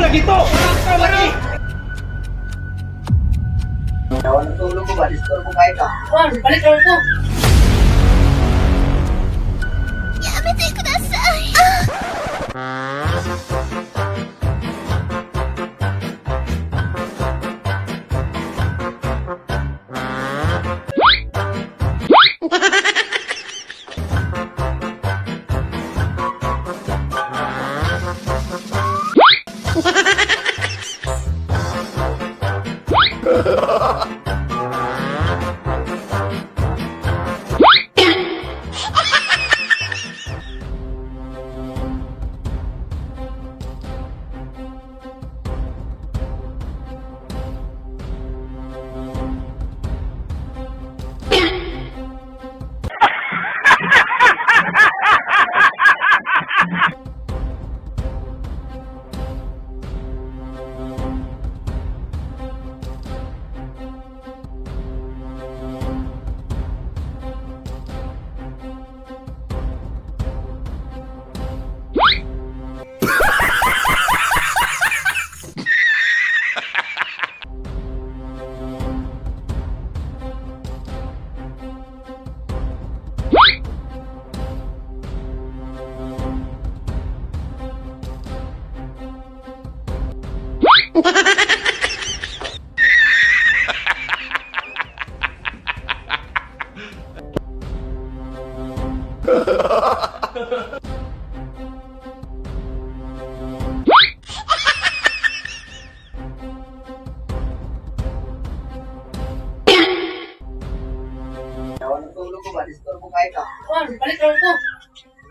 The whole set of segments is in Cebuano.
Lagi to. Ikaw lagi. Tulog ko ba? Disturbo kayo ka. Juan, balik lang ko. Tulog ko ba? Disturbo kayo ka. Juan, balik lang ko.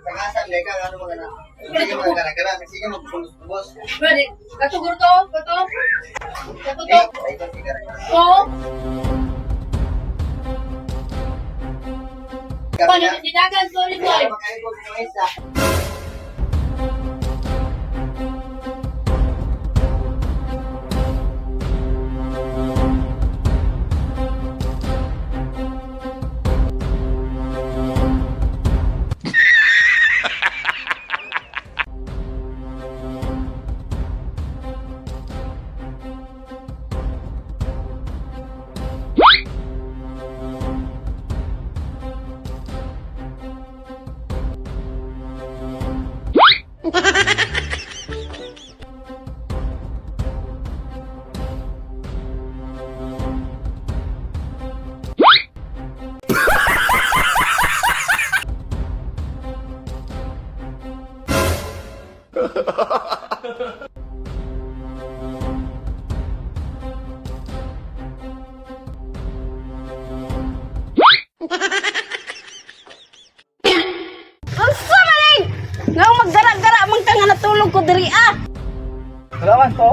Tagasan, leka, ano ba na? Sige, magkara-kara. Sige, magpulos-pulос. Pwede. Katuguro to, kato. Kato to. Eh, ay, sige. To. Juan, dinagan, sorry boy. Unsa man ay? Nga maggara-gara man ka nga natulog ko diri ah. Wala man to.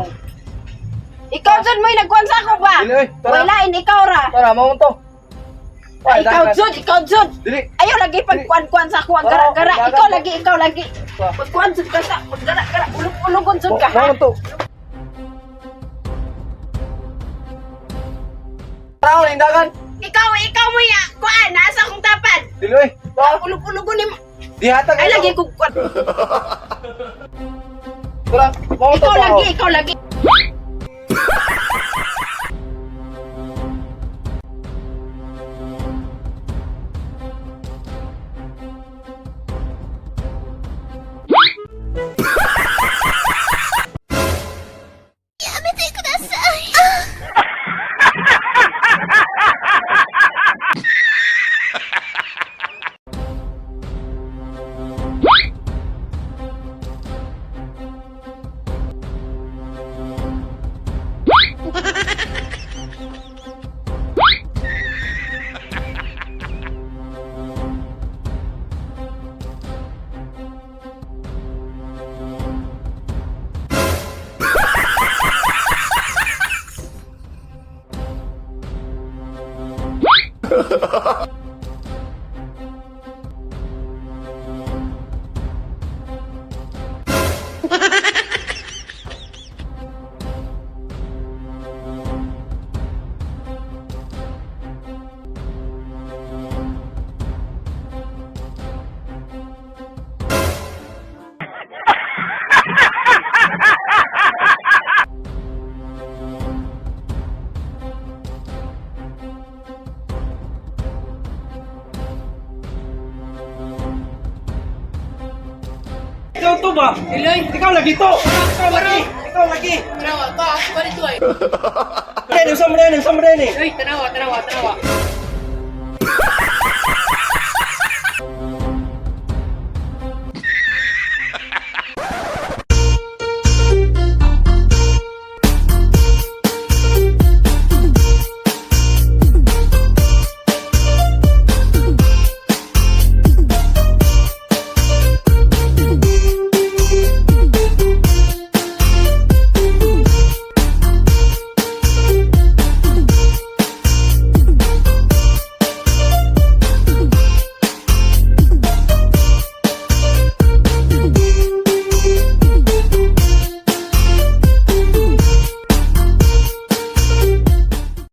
Ikaw jud mo'y nagkuan sa ako ba? Dili, oy, tara. Wala in ikaw ra. Tara, mao to. Ay, ikaw jud, ikaw jud. Dili. Ayaw lagi pagkuan-kuan sa ako ang gara-gara. Tara, Ikaw lagi, ikaw lagi. Tara. Pagkuan jud ka sa maggara-gara, ulog-ulogon jud ka ha. Mao to. Tara, wala dagan. Ikaw, ikaw mo ya. Kuan, nasa akong tapad. Dili oy. Tara. Ulog-ulogon nimo. Dihatag. Ay lagi ko kuan. Tara, mao to. Ikaw lagi, ikaw lagi. ba? Iloy. Ikaw lagi to. Ikaw lagi. Ikaw lagi. Tanawa, pa, pa dito ay. Deni, unsa man deni, unsa man deni. Uy, tanawa, tanawa, tanawa.